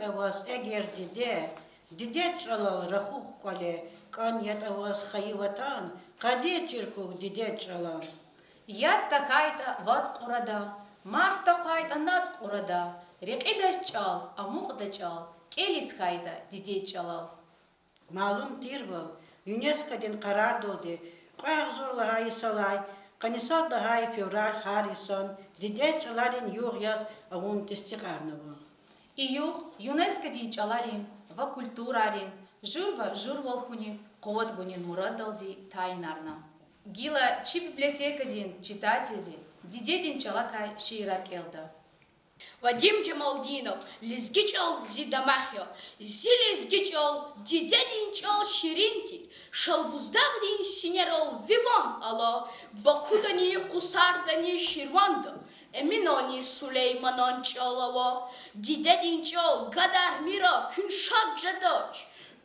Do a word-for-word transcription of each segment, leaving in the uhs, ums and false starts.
аваз эгер диде, дидед чӀалал рахух кӀвале, кӀан ятӀа ваз хайи ватан, къадир чир хьухь дидед чӀалан. Яд тахьайтӀа вацӀ кьурада, марф тахьайтӀа нацӀ кьурада, рекьида чӀал, амукьда чӀал, кӀелиз хьайитӀа дидед чӀалал. Малум тирвал, ЮНЕСКО-дин къарардалди кьве агъзур лагьай йисалай къанни сад лагьай февраль гьар йисан дидед чӀаларин югъ яз авун тестикьарнава. И югъ ЮНЕСКО-дин чӀаларин ва культурайрин жуьреба-жуьревал хьуниз къуват гунин мурадалди тайинарна. Гила чи библиотекадин читательри дидедин чӀалакай шиирар кӀелда. Вадим Жамалдинов. Лезги чӀал зи дамах я. Зи лезги чӀал, дидедин чӀал ширин тир. Шалбуздагъдин синерал ви ван ала, Бакудани, Къусардани, Ширванда, Эминани, Сулейманан чӀал ава. Дидедин чӀал гадармир, куьн шад жедач,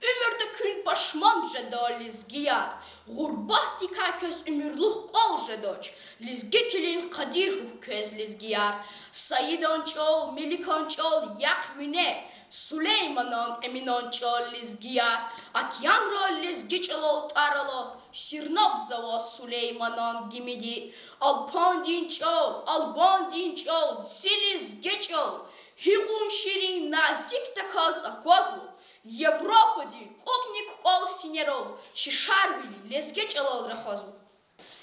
уьмуьрда куьн пашман жеда, лезгияр. Гъурбатдикай квез уьмуьрлух кӀвал жедач, лезги чилин къадир хьухь квез, лезгияр. Саидан чӀал, Меликан чӀал яхъ вине, Сулейманан, Эминан чӀал, лезгияр. Океанра лезги чӀалал тӀвар алаз, сирнавзава Сулейманан гимиди. Алпандин чӀал, албандин чӀал, зи лезги чӀал, гьикьван ширин, назикдаказ аквазва. Европадин кьукьни кукӀвал синерал чи шарвили лезги чӀалал рахазва.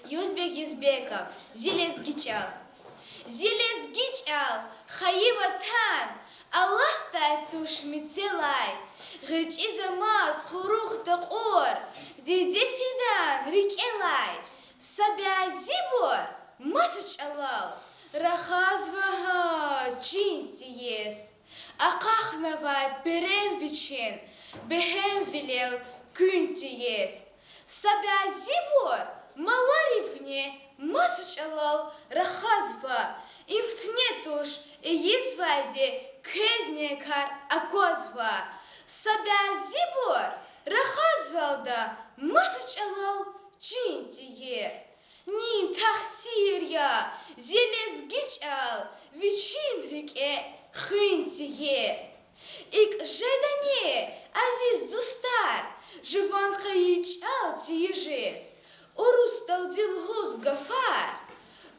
Юзбек Юзбеков. Зи лезги чӀал. Зи лезги чӀал, хайи ватан, алатдай туш мецелай, гъвечӀизамаз хуругъ такьур диде фидан рикӀелай, са бязибур маса чӀалал рахазва гьа чин тийиз. Акьахнавай перем вичин бегьемвилел куьн тийиз. Са бязибур маларивни маса чӀалал рахазва, им фитне туш ийизвайди квезни кар аквазва. Са бязибур рахазвалда маса чӀалал чин тийир. Нин тахсир я зи лезги чӀал вичин рикӀе хуьн тийир. ИкӀ жедани, азиз дустар, жуван хайи чӀал тийижиз, урусдалди лугьуз гафар,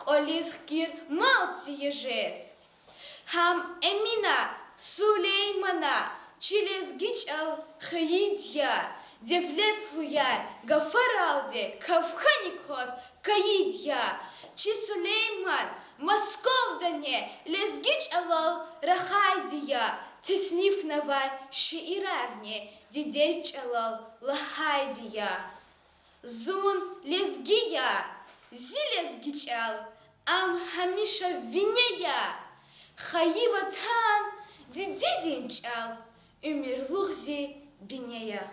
кӀвализ хкир мал тийижиз? Гьам Эмина, Сулеймана, чи лезги чӀал хвейид я, девлетлуяр гафаралди кавхьани кваз кайид я. Чи Сулейман Московдани лезги чӀалал рахайди я, теснифнавай шиирарни дидед чӀалал лагьайди я. Зун лезги я, зи лезги чӀал, ам гьамиша вине я. Хайи ватан, дидедин чӀал, уьмуьрлух зи бине я.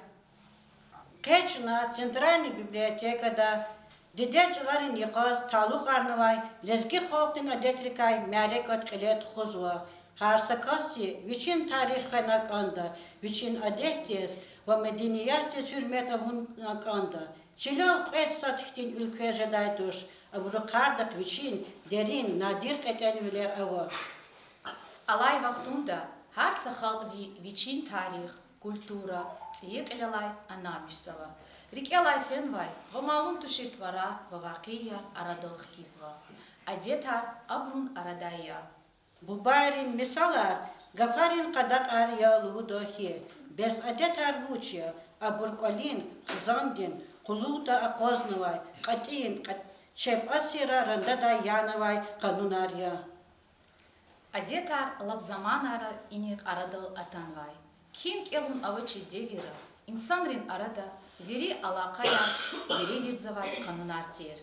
Къе чна Центральный библиотекада дидед чӀаларин йикъаз талукьарнавай лезги халкьдин адетрикай мярекат кьиле тухузва. Гьар са касди вичин тарих хвена кӀанда, вичин адетдиз ва медениятдиз гьуьрмет авуна кӀанда. Чилел кьвед сад хьтин уьлкве жедай туш, абурукайдахъ вичин дерин, надир кьетӀенвилер ава. Алай вахтунда гьар са халкьди вичин тарих, культура, цӀийи кьилелай анамишзава. РикӀелай фенвай ва малум тушир тӀварар ва вакъиаяр арадал хкизва. Адетар абурун арадай я. Бубайрин мисалар гафарин къадакьар я лугьуда хьи, бес адетар вуч я? Абур кӀвалин, хизандин къуллугъда акъвазнавай, кьатӀин, кьат-, чеб асирра рандадай янавай къанунар я. Адетар лап заманайра инихъ арадал атанвай. Кхьин кӀелун авачир девирра инсанрин арада вири алакъаяр, вири вирдзавай къанунар тир.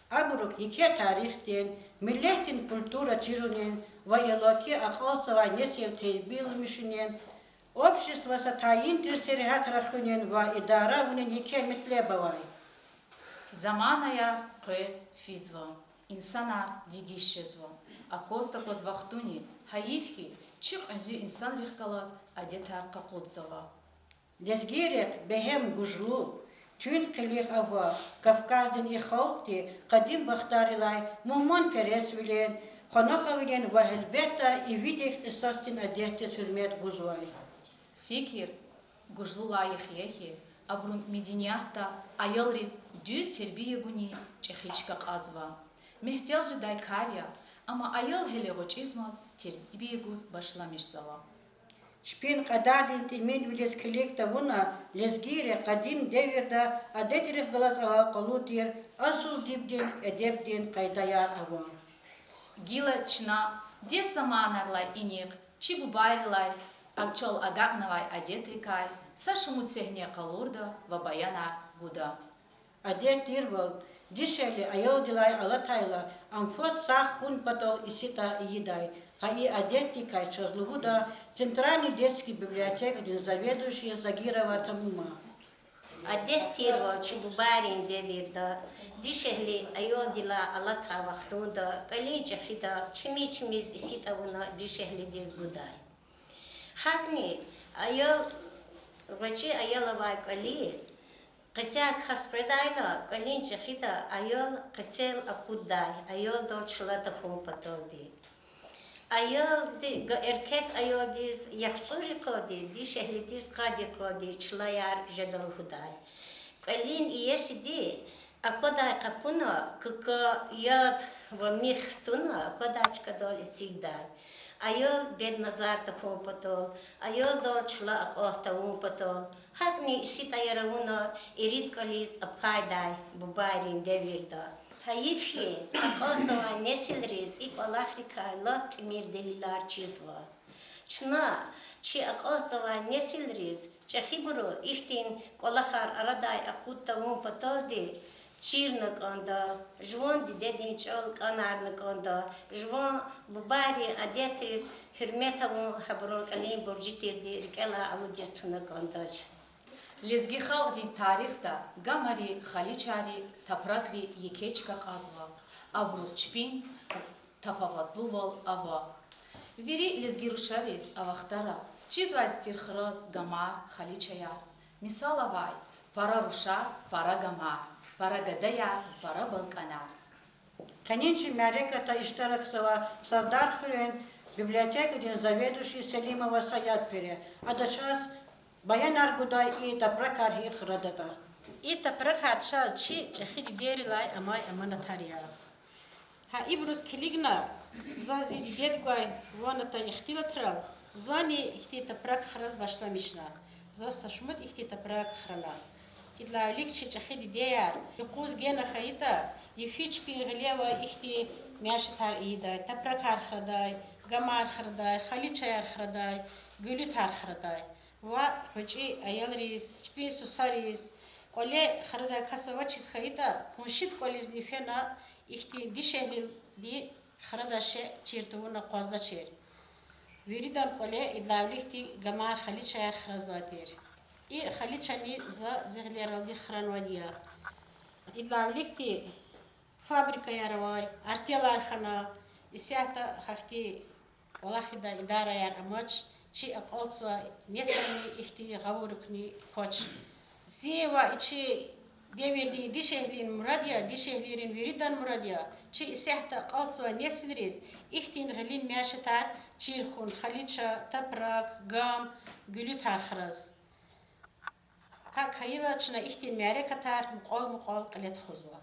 Абурук еке тарихдин, миллетдин культура чирунин ва иллаки акьалтзавай несил тербияламишунин, общество са тайин тир сергьятра хуьнин ва идара авунин еке метлеб авай. Заманаяр къвез физва, инсанар дегиш жезва. Акваз-такваз вахтуни, гьайиф хьи, чи кьуьзуь инсанрихъ галаз адетар къакъудзава. Лезгийрихъ бегьем гужлу, туьнт къилих ава. Кавказдин и халкьди къадим вахтарилай мугьманпересвилин, къванахвилин ва гьелбетда ивидихъ кьисасдин адетдиз гьуьрмет гузвай. Фикир гужлу лайих я хьи, абурун медениятда аялриз дуьз тербия гуни чӀехи чка кьазва. Мягьтел жедай кар я, амма аял гьеле гъвечӀизмаз тербия гуз башламишзава. Чпин кьадардин тӀимилвилиз килиг тавуна, лезгийри къадим девирда адетрихъ галаз алакъалу тир асул дибдин эдебдин къайдаяр ава. Гила чна дегь заманайрилай инихъ чи бубайрилай чал агакьнавай адетрикай са шумуд сегьне къалурда ва баянар гуда. Адет тирвал, дишегьли аялдилай алатайла, ам фад сагъ хьун патал иситӀа ийидай. Гьа и адетдикай чаз лугьуда Центральный детский библиотекадин заведующий Загирова Тамума. Адет тирвал, чи бубайрин девирда дишегьли аялдилай алатай вахтунда кӀвалин чӀехида чими-чимиз иситӀа авуна дишегьлидиз гудай. ГьакӀни аял, гъвечӀи аял авай кӀвализ къецяй кас къведайла, кӀвалин чӀехида аял къецел акъуддай, аялдал чла тахьун паталди. Аялди, га-, эркек аялдиз яхцӀуррикай кьулди, дишегьлидиз къадикай кьулди чилаяр жеда лугьудай. КӀвалин иесиди аквадай къапуна кука, яд ва мих туна аквадай чкадал эцигдай. Аял бедназар тахьун патал, аялдал чла акьалтӀ тавун патал, гьакӀни иситӀаяр авуна ирид кӀвализ ахъайдай бубайрин девирда. Гьайиф хьи, акьалтзавай несилриз и кӀвалахрикай лап тӀимил делилар чизва. Чна чи акьалтзавай несилриз чӀехибуру ихьтин кӀвалахар арадай акъуд тавун паталди чирна кӀанда, жуван дидедин чӀал кӀанарна кӀанда, жуван бубайрин адетриз гьуьрмет авун гьабурун кьилин буржи тирди рикӀелай алудиз туна кӀандач. Лезги халкьдин тарихда гамари, халичайри, тапракри еке чка кьазва. Абуруз чпин тафаватлувал ава. Вири лезги рушариз а вахтара чизвай тир храз гамар, халичаяр. Мисал авай: пара рушар, пара гамар, пара гадаяр, пара балкӀанар. Къенин чи мярекатда иштиракзава Сардархуьруьн библиотекадин заведующий Селимова Саятпери. Ада чаз баянар гудай и тапракар гьикӀ храдатӀа. И тапракар чаз чи чӀехи дидейрилай амай аманатар я. Гьа ибуруз килигна, заз зи дидеди гвай ван атай ихтилатрал, зани ихьтин тапрак храз башламишна. Заз са шумуд ихьтин тапрак храна. Идалай вилик чи чӀехи дидеяр юкъуз гена хьайитӀа, йифиз чпин гъиле авай ихьтин мяшатар ийидай, тапракар храдай, гамар храдай, халичаяр храдай, гуьлуьтар храдай. Ва гъвечӀи аялриз, чпин сусариз, кӀвале храдай кас авачиз хьайитӀа, къуншидин кӀвализни фена, ихьтин дишегьлиди храдай шей чир тавуна акъваздачир. Виридан кӀвале идалай виликди гамар, халичаяр хразвай тир. И халичани за зи гъилералди хранвайди я. Идалай виликди фабрикаяр авай, артелар хьана, исятда гьахьтин кӀвалахидай идараяр амач, чи акьалтзавай несилни ихьтин гъавурукни квач. Зи ва и чи девирдин дишегьлийрин мурад я, дишегьлийрин виридан мурад я, чи исятда акьалтзавай несилриз ихьтин гъилин мяшатар чир хьун, халича, тапрак, гам, гуьлуьтар храз. ГьакӀ хьайила чна ихьтин мярекатар мукьвал-мукьвал кьиле тухузва.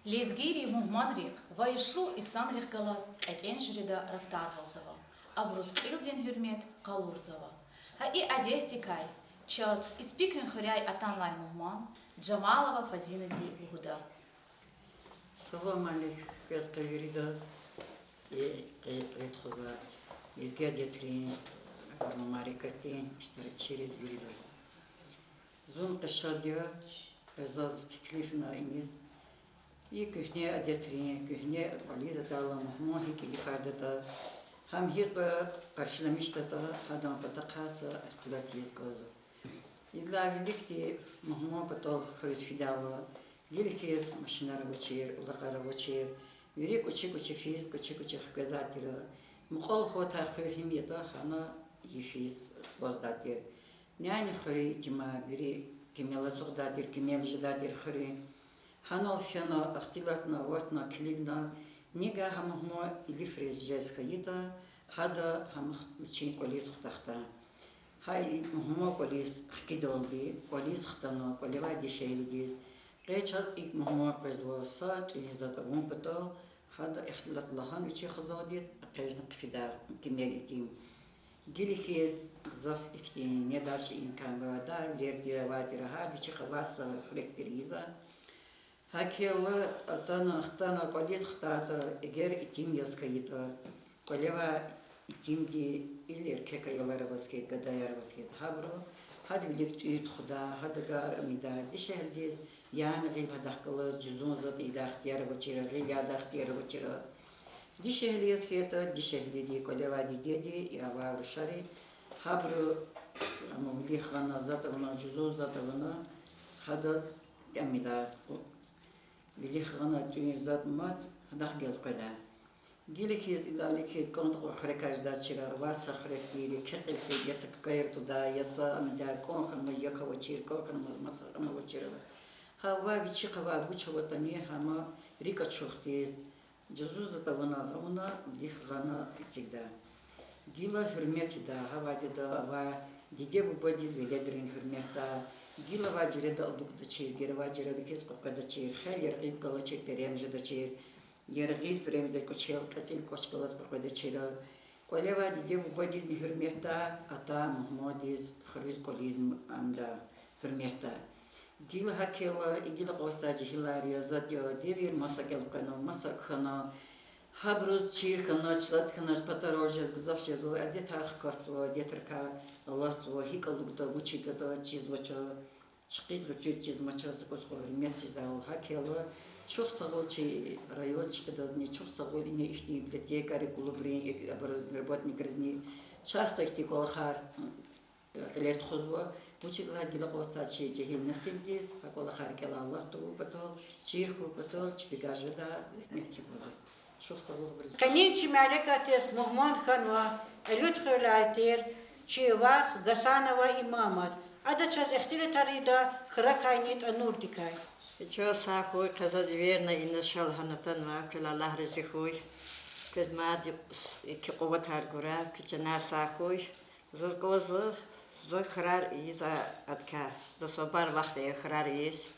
Лезгийри мугьманрихъ ва яшлу инсанрихъ галаз кьетӀен жуьреда рафтарвалзава, абуруз кьилдин гьуьрмет къалурзава. Гьа и адетдикай чаз Испикрин хуьряй атанвай мугьман Жамалова Фазинади лугьуда. Салам алейк, квез къе виридаз, и къе-, кьиле тухузвай лезги адетрин, абурун мярекатдин иштиракчийриз виридаз. Зун къе шад я, къе заз теклифна иниз. И куьгьне адетрин, куьгьне кӀвализ атайла мугьман гьикӀ илифардатӀа, гьам гьикӀ къаршиламишдатӀа, гьадан патахъай са ихтилат ийиз кӀанзава. Идалай виликди мугьман патал хуьруьз фидайла, гила хьиз машинар авачир, улакъар авачир, вири кӀвачи-кӀвачи физ, кӀвачи-кӀвачи хквезвай тир. Мукьвал хьайитӀа хуьр гьим ятӀа, гьана йифиз акъваздай тир. Няни хуьруьн итимар, вири кимел ацукьдай тир, кимел жедай тир хуьруьн. Гьанал фена, ихтилатна, аватна, килигна, Нигагь гьа мугьман илифриз жез хьайитӀа, гьада гьам вичин кӀвализ хутахда. Гьа и мугьман кӀвализ хкидалди, кӀвализ хтана, кӀвалевай дишегьлидиз, къе чаз икӀ мугьман къвезва, са тӀуьн затӀ авун патал, гьада ихтилат лагьана вичин хизандиз, экъечӀна хъфида кимел итим. Гила хьиз гзаф ихьтин недай имкан авайди, вилер тир, авай тир, гьар вичихъ авай са хуьрек тир ийизва. ГьакӀ хьайила атана, хтана, кӀвализ хтайтӀа, эгер итим яз хьайитӀа, кӀвалевай итимди, ил эркек аялар аваз хьайитӀа, гадаяр аваз хьайитӀа, гьабуру гьадан вилик тӀуьн тухуда, гьадавай амидай дишегьлидиз, яни гъил гьадахъ галаз жузун затӀ ийидай ихтияр авачир, гъил ядай ихтияр авачир. Дишегьли яз хьайитӀа, дишегьлиди, кӀвалевай дидеди, я авай рушари, гьабуру, ам вилик гъана затӀ авуна, жузун затӀ авуна, гьадаз амидай, вилик гъана тӀуьн затӀ-матӀ гьадахъ гелкъведа. Гила хьиз, идалай хьиз кӀантӀ кьван хуьрекар жедачир, авай са хуьрек тир, еке кьил хьиз, я са какаер тудай, я са амидай, кӀан хьанмай як авачир, кӀан хьанмай маса ам авачир. Гьа авай вичихъ авай вуч аватӀани, гьам рикӀ ачухдиз, жузун затӀ авуна, гъавуна, вилик гъана эцигда. Гила гьуьрмет ийида, гьа авайдада авай диде-бубадиз веледрин гьуьрметда, гила авай жуьреда алукӀдачир, гила авай жуьреда хьиз къекъведачир, хел яргъи галачир, перем жедачир, яргъиз перем жедай кӀвачел кьецӀил кӀвач галаз къекъведачир. КӀвалевай диде-бубадизни гьуьрметда, атай мугьмандиз, хуьруьз-кӀвализни амда гьуьрметда. Гила гьакӀ хьайила, и гила акьалтзавай жегьилар я, зад я, девир маса гелкъвена, маса кхьена, гьабуруз чир хьанач, лад хьанач, патарал жез, гзаф жезва, адетар хкатзава, адетрикай алатзава, гьикӀ алукӀда, вучиз ятӀа чизвач, чкӀид гъвечӀиз чизмач, са кӀус кьван гьуьрмет чизвайвал. ГьакӀ хьайила, чухсагъул чи район чкӀидазни, чухсагъул ина ихьтин библиотекайрин, клубрин, э, абуруз, работникризни, часто ихьтин кӀвалахар кьиле тухузва, вучиз лагьайтӀа гила акьалтзавай чи жегьил несилдиз гьа кӀвалахар рикӀелай алат тавун патал, чир хьун патал чпикай жедай зегьмет чӀугвазва. Чухсагъул абуруз. Къенин чи мярекатдиз мугьман хьанва Элуьтхуьрелай тир чи вах Гасанова Имамат. Ада чаз ихтилатар ийида хьракайни тӀанурдикай. Чун сагъ хьуй, къе заз эверна ина ша лагьана атанва, квел Аллагь рази хьуй. Квез мад еке къуватар гурай, куь чанар сагъ хьуй. Заз кӀанзава, за хьрар ийиз адкай, за собар вахт ая хьрар ийиз.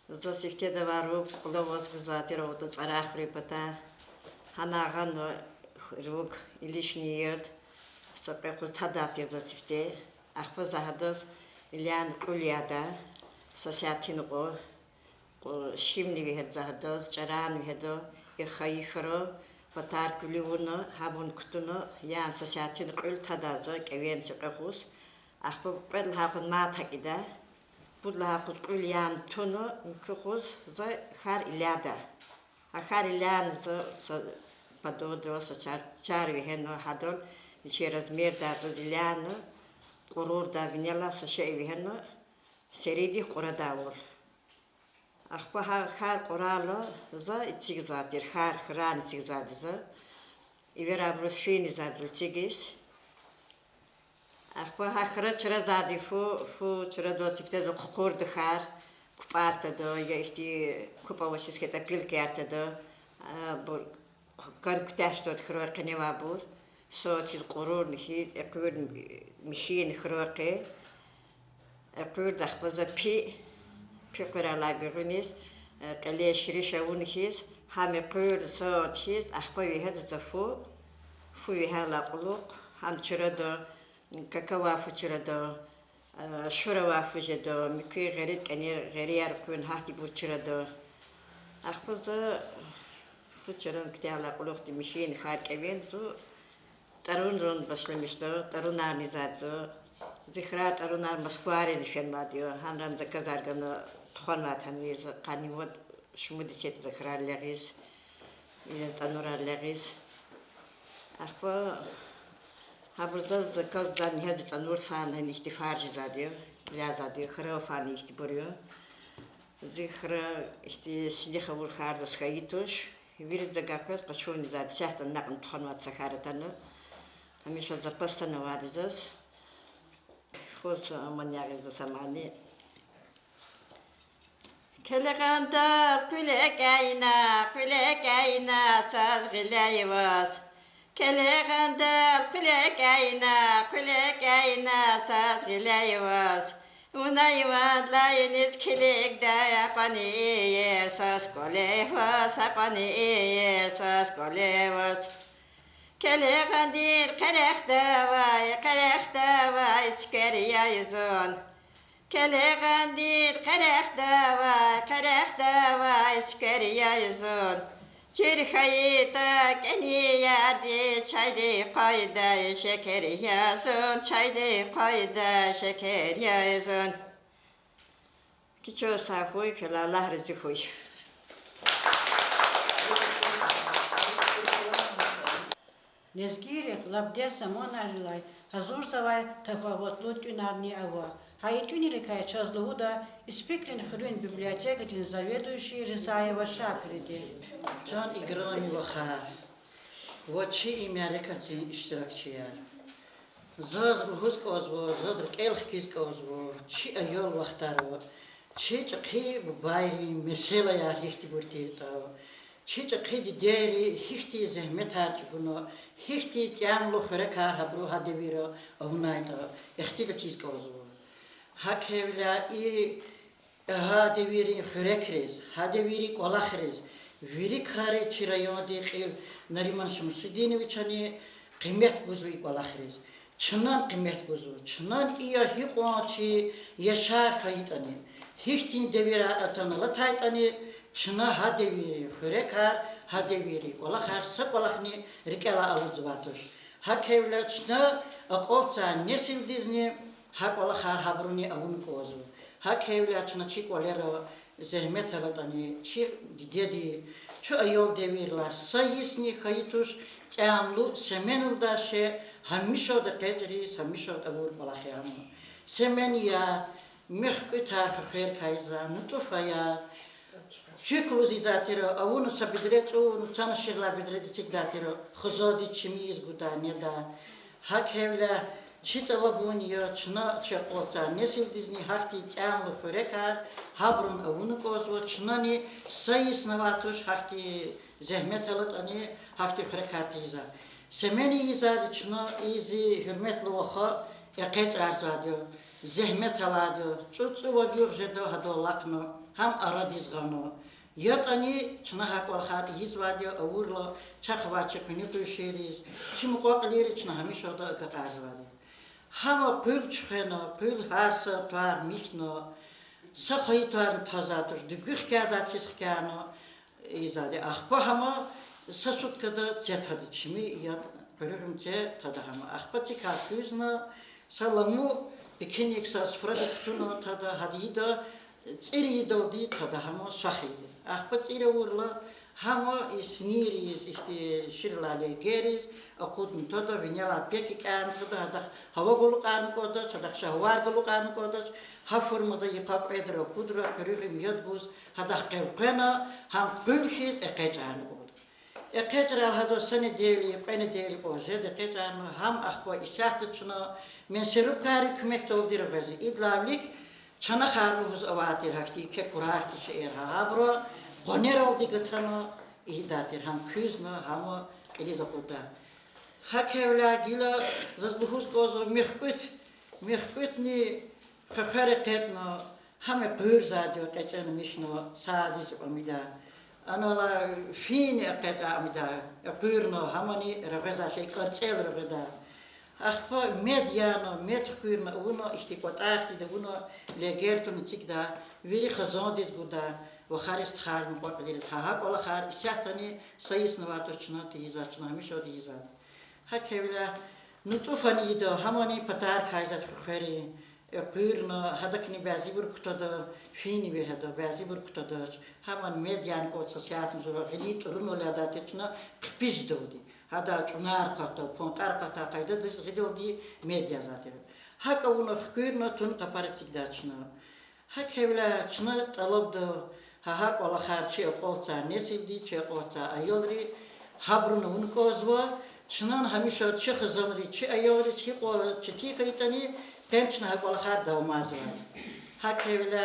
За сифтеда авай руг кьулаваз гъизвай тир аватӀа ЦӀарахуьруьн патай. Гьана гъана руг, илишни яд, са кьве-кьуд тадай тир за сифте. Ахпа за гьадаз иляна кьуьл яда, са сятин кьван, кьу-, шимни вегьеда за гьадаз, чӀарарни вегьеда, и хайи хьра патар куьлуь авуна, гьабур кутуна, яна са сятин кьуьл тада за кӀевен са кьве-кьуд. Ахпа кьвед лагьай къуз мад гьакӀ ийида, пуд лагьай къуз кьуьл яна туна, муькуь къуз за хьар иляда. Гьа хьар иляна за са подолда, са чар, чар вегьена, гьадал вичин размердай къуз иляна, кьурурдай винелай са шей вегьена, середдихъ кьурадайвал. Ахпа гьа хьар кьурайла за эцигзавай тир, хьар, хьрани эцигзавайди за. Эвер абуруз фин ийизвайди зун эцигиз. Ахпа гьа хьра чразвайди фу, фу чрадайла сифте зун къукъурда хьар, купӀар тада, я ихьтин купӀ авачиз хьайитӀа пилкаяр тада, абур кан куьтягьдай хьрай къене авайбур, сад хьиз кьурурни хьиз, экъуьрни михьи хьрай къе. Экъуьрда ахпа за пи, пи къвер алай гуьгъуьниз, э, кьиле шириш авуна хьиз, гьам экъуьрда сад хьиз, ахпа вегьеда за фу, фу вегьейдалай кьулухъ, гьам чрада, какавай фу чрада, э, шуравай фу жеда, муькуь гъери-кӀанер, гъерияр къуьн гьахьтинбур чрада. Ахпа за фу чран куьтягьдалай кьулухъди михьи хьар кӀевен зун тӀарунран башламишда, тӀарунарни ийизвайди за. Зи хьрар тӀарунар Москвадиз фенвайди я, гьанран заказар гана тухванвайди гьанриз, къанни вад-шумуд йис ятӀа за хьрар ягъиз, и тӀанурар ягъиз. Ахпа гьабур заз заказ гана, гьа зи тӀанур фана, гьана ихьтин фар жезвайди я, вязади, хьра фана ихьтинбур я. Зи хьра ихьтин синихъ авур хьар заз хьайи туш. Вирида гахъ къвез къачуниз за десятда накьна тухванвай са хьар атана. Гьамиша запас авайди заз. Фуз аман ягъиз за са мани. Келегьандал къуьл экӀяйна, къуьл экӀяйна цаз гъиле аваз. Келегьандал къуьл экӀяйна, къуьл экӀяйна цаз гъиле аваз. Вуна иван длай низ килигдай, акьван иер свас кӀвале аваз, акьван иер свас кӀвале аваз. Келегьандин къерехдавай, къерехдавай цуьквер я зун. Келегьандин къерехдавай, къерехдавай цуьквер я зун. Чир хьайитӀа кӀани ярди чайдив къвайдай шекер я зун, чайдив къвайдай шекер я зун. КичӀе сагъ хьуй, квелай Аллагь рази хьуй. Лезгийрихъ лап дегь заманайрилай гьазурзавай тафаватлу тӀуьнарни ава. Гьа и тӀуьнрикай чаз лугьуда Испикрин хуьруьн библиотекадин заведующий Ризаева Шапириди. Чан играми вахар ва чи и мярекатдин иштиракчияр! Заз лугьуз кӀанзава, заз рикӀел хкиз кӀанзава чи аял вахтара, чи чӀехи бубайрин месэлаяр гьихьтинбур тиртӀа, чи чӀехи дидейри гьихьтин зегьметар чӀугуна, гьихьтин тӀямлу хуьрекар гьабуру гьа девирда авунайтӀа, ихтилатиз кӀанзава. ГьакӀ хьайила и гьа девирин хуьрекриз, гьа девирин кӀвалахриз, вири крари чи райондин кьил Нариман Шамсудиновичани къимет гузва и кӀвалахриз. Чнани къимет гузва, чнани и я гьикьван чи яшар хьайитӀани, гьихьтин девирар атана алатайтӀани, чна гьа девирин хуьрекар, гьа девирин кӀвалахар са кӀвалахни рикӀелай алудзавай туш. ГьакӀ хьайила чна акьалтзавай несилдизни гьа кӀвалахар гьабуруни авуна кӀанзава. ГьакӀ хьайила чна чи кӀвалера зегьмет алатӀани, чи дидеди, чун аял девирдилай са йисни хьайи туш, тӀямлу Семенвилдай шей гьамишанда экъечӀариз, гьамишанда авур кӀвалах я ам. Семен я, мехкӀуьтар хуьхверикай ийизвай, нутӀуфаяр, чуьк лугьуз ийизвай тир, авуна са бедре цӀун, цана ширла бедреда эцигдай тир, хизандиз чими ийиз гудай, недай. ГьакӀ хьайила чи тӀалабун я, чна чи акьалтзавай несилдизни гьахьтин тӀямлу хуьрекар гьабурун авуна кӀанзава, чнани са йисни авай туш гьахьтин зегьмет алатӀани, гьахьтин хуьрекар тийизвай. Семени ийизвайди чна, и зи гьуьрметлу ваха, экъечӀарзавайди я, зегьмет алайди я, цӀуд-цӀувад югъ жеда гьада алахъна, гьам арадиз гъана. ЯтӀани чна гьа кӀвалахар ийизвайди я, авурла чахъ авай чи къуьнуь-къуьншийриз, чи мукьва-кьилийриз чна гьамишанда агакьарзавайди я. Гьам къуьл чуьхвена, къуьл гьар са твар михьна, са хайи тварни тазвай туш, дуьгуь хкядай хьиз хкяна ийизвайди. Ахпа гьам са суткада це тада, чими яд къуьруьгъ им це тада гьам. Ахпа цикай хуьзна, са ламу пекинник са суфрада кутуна тада, гьада ийида, цӀир ийидалди тада гьам, свах ийида. Ахпа цӀир авурла, гьам и синийриз, ихьтин ширла легериз акъудна тада, винелай пек кӀевна тада, гьадахъ гьава галукьарна кӀандач, гьадахъ шагьвар галукьарна кӀандач, гьа формада йикъа кьведра, пудра, къуьруьгъ им яд гуз, гьадахъ къевкъвена, гьам къуьл хьиз экъечӀарна кӀанда. ЭкъечӀрай гьада са неделя, кьве неделя кьван жеда экъечӀарна, гьам ахпа исятда чна менсерубкарин куьмекдалди регъвезва. Идалай вилик чанахар лугьуз авай тир гьахьтин кекурар хьтин шейэр, гьа гьабуру къванералди гатана ийидай тир, гьам куьзна, гьам кьилиз акъудда. ГьакӀ хьайила гила заз лугьуз кӀанзава, мехкӀуьт, мехкӀуьтни хуьхвер экъечӀна, гьам экъуьрзавайди я, экъечӀна михьна, садиз амида. Анал фин экъечӀай амида, экъуьрна, гьамани регъвезвай шей, кӀарцӀел регъведа. Ахпа мед яна, мед хкуьрна, авуна, ихьтин кӀватӀар хьтинди авуна, легер туна эцигда, вири хизандиз гуда, вахариз, стхайриз, мукьва-кьилийриз. Гьа, гьа кӀвалахар исятдани са йисни авай туш, чна тийизвай, чна гьамишанда ийизвай. ГьакӀ хьайила нутӀуфани ийида, гьамани патарикай ийизвай хуьхвери, экъуьрна, гьадакни бязибуру кутада, финни вегьеда, бязибуру кутадач, гьамани мед яна кӀанда, са сятни зурба гъилин тӀурунал ядай тир чна хъипи жедалди. Гьада чӀунар акъатда, панкьар акъатай къайдадиз гъидалди мед язавай тир. ГьакӀ авуна хкуьрна, туна къапар эцигда чна. ГьакӀ хьайила чна тӀалабда, гьа, гьа кӀвалахар чи акьалтзавай несилди, чи акьалтзавай аялри, гьабуруни авуна кӀанзава, чнани гьамиша чи хизанриз, чи аялриз гьикьван четин хьайитӀани, къе чна гьа кӀвалахар давамарзавайди. ГьакӀ хьайила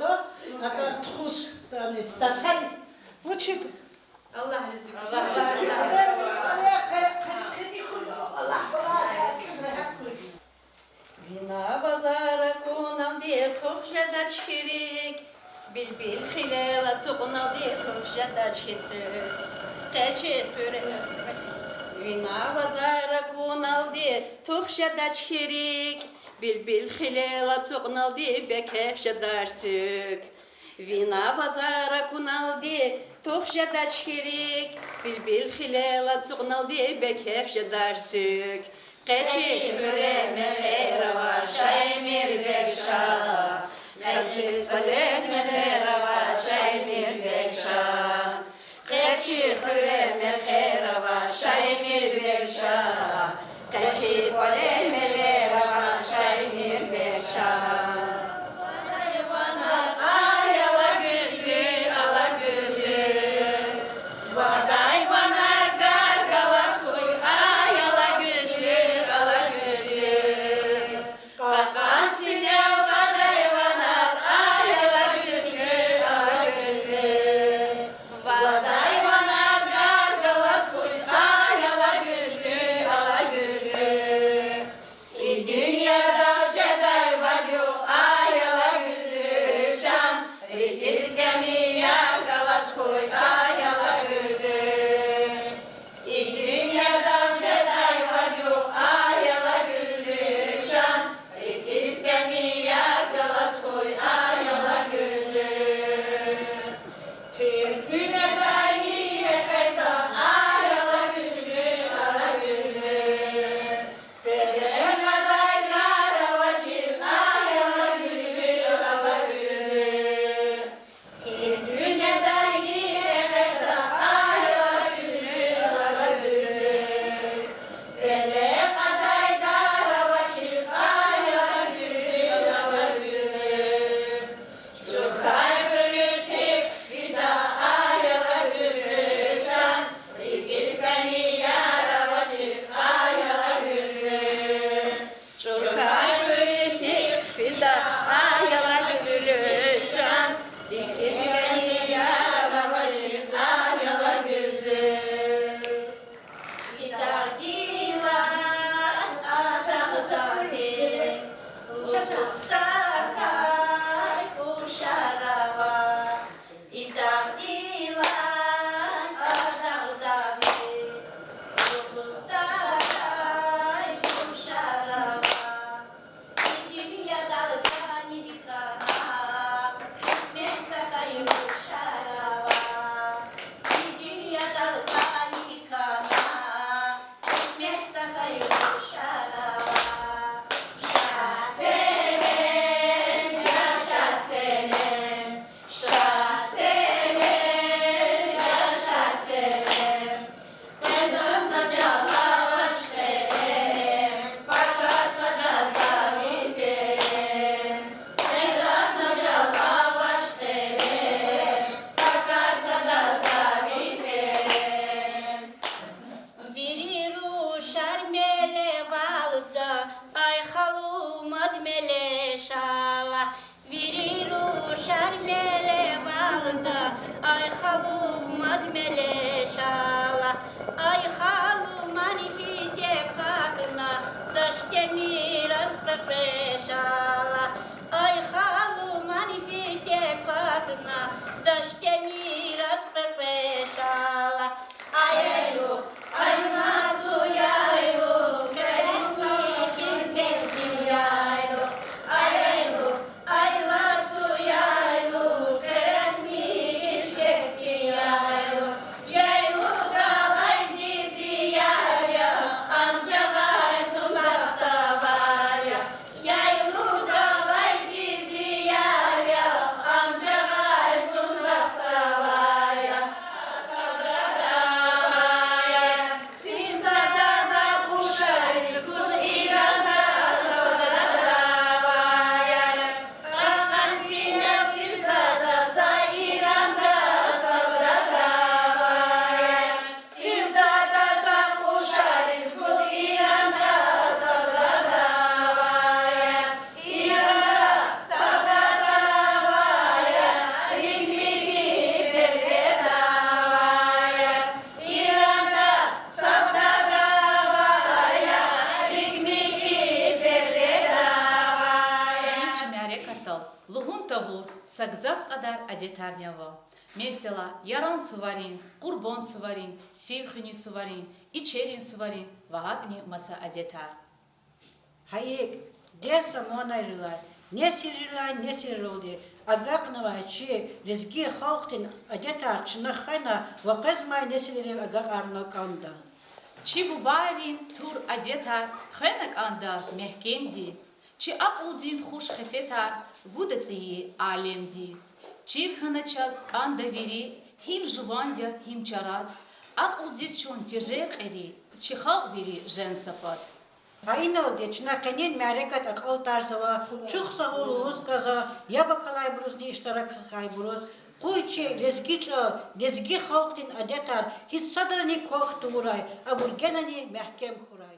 Ата тухуз, тани, стасариз. Вучиз? Аллагь рази хьуй. Аллагь рази хьуй. Аллагь рази хьуй. Вина вазар акуналди тух жедач хьи рикӀ, билбил хилел ацукьналди тух жедач хьи цуьк. Къе чи хуьре. Вина вазар акуналди тух жедач хьи рикӀ, билбил хилел ацукьналди бекеф жедач цуьк. Вина вазар акуналди тух жедач хьи рикӀ, билбил хилел ацукьналди бекеф жедач цуьк. Къе чи хуьре мехъер авач, Шаймир-бег ша. Къе чи кӀвале мехъер авач, Шаймир-бег ша. Къе чи хуьре мехъер авач, Шаймир-бег ша. Къе чи кӀвале мехъер авач, Шаймир-бег ша. Вадай ванар ая, Алагуьзлу, Алагуьзлу. Вадай ванар гар галаз хьуй, ая, Алагуьзлу, Алагуьзлу. Кьакьан синел вадай ванар ая, Алагуьзлу, Алагуьзлу. Вадай ванар гар галаз хьуй, ая, Алагуьзлу, Алагуьзлу. И дуьньядал жедай вад югъ, ая, Алагуьзлу чан, рикӀиз кӀани яр галаз хьуй, ая, Алагуьзлу. И дуьньядал жедай вад югъ, ая, Алагуьзлу чан, рикӀиз кӀани яр галаз хьуй, ая, Алагуьзлу. Туьркуьндай гьи экъечӀда, ая, Алагуьзлу, Алагуьзлу. Пеле кьадай гар авачиз, ая, Алагуьзлу, Алагуьзлу. Туьркуьндай гьи экъечӀда, ая, Алагуьзлу, Алагуьзлу. Пеле кьадай гар авачиз, ая, Алагуьзлу, Алагуьзлу. Чуркай хуьруьз гьикӀ фида, ая, Алагуьзлу чан, рикӀиз кӀани яр авачиз, ая, Алагуьзлу. Чуркай хуьруьз гьикӀ фида, ая, Алагуьзлу чан, рикӀиз кӀани яр авачиз, ая, Алагуьзлу. И дагъдилай, а дагъдилай, лугьуз тахьай къушар ава. И дагъдилай, а дагъдилай, лугьуз тахьай къушар ава. И дуьньядал кӀанидик хьана, кьисмет тахьай рушар ава. И дуьньядал кӀанидик хьана, кьисмет тахьай рушар ава. Шагь-Селим, я Шагь-Селим, Шагь-Селим, я Шагь-Селим. Къе заз мажал авач, кьелем, пакад сада за ви перем. Къе заз мажал авач, кьелем, пакад сада за ви перем. Вири рушар мелевалда, ай халумаз мелешала. Вири рушар мелевалда, ай халумаз мелешала. Ай халуман фите квахьна, Дашдемираз къекъвешала. Ай халуман фите квахьна, Дашдемираз къекъвешала. Ай яйлугъ, ай лацу яйлугъ, къеретӀ михьиз бегьди яйлугъ. Ай яйлугъ, ай лацу яйлугъ, къеретӀ михьиз бегьди яйлугъ. Яйлугъда Гзаф кьадар адетарни ава. Месела, Яран суварин, Къурбанд суварин, Сив хуьнин суварин, Ичерин суварин ва гьакӀни маса адетар. Гьа икӀ, дегь заманайрилай, несилрилай несилралди агакьнавай чи лезги халкьдин адетар чна хвена ва къвезмай несилрив агакьарна кӀанда. Чи бубайрин тур адетар хвена кӀанда мягькемдиз, чи акьулдин хуш хесетар гуда цӀийи алемдиз. Чир хьана чаз кӀанда вири, гьим жуванди я, гьим чарад, акьулдиз чун тежер кьери, чи халкь вири жен са пад. Гьа иналди чна къенин мярекат акьалтӀарзава, чухсагъул лугьуз кӀанзава яб акалайбурузни иштиракзавайбуруз. Къуй чи лезги чӀал, лезги халкьдин адетар гьич садрани квахь тавурай, абур генани мягькем хьурай.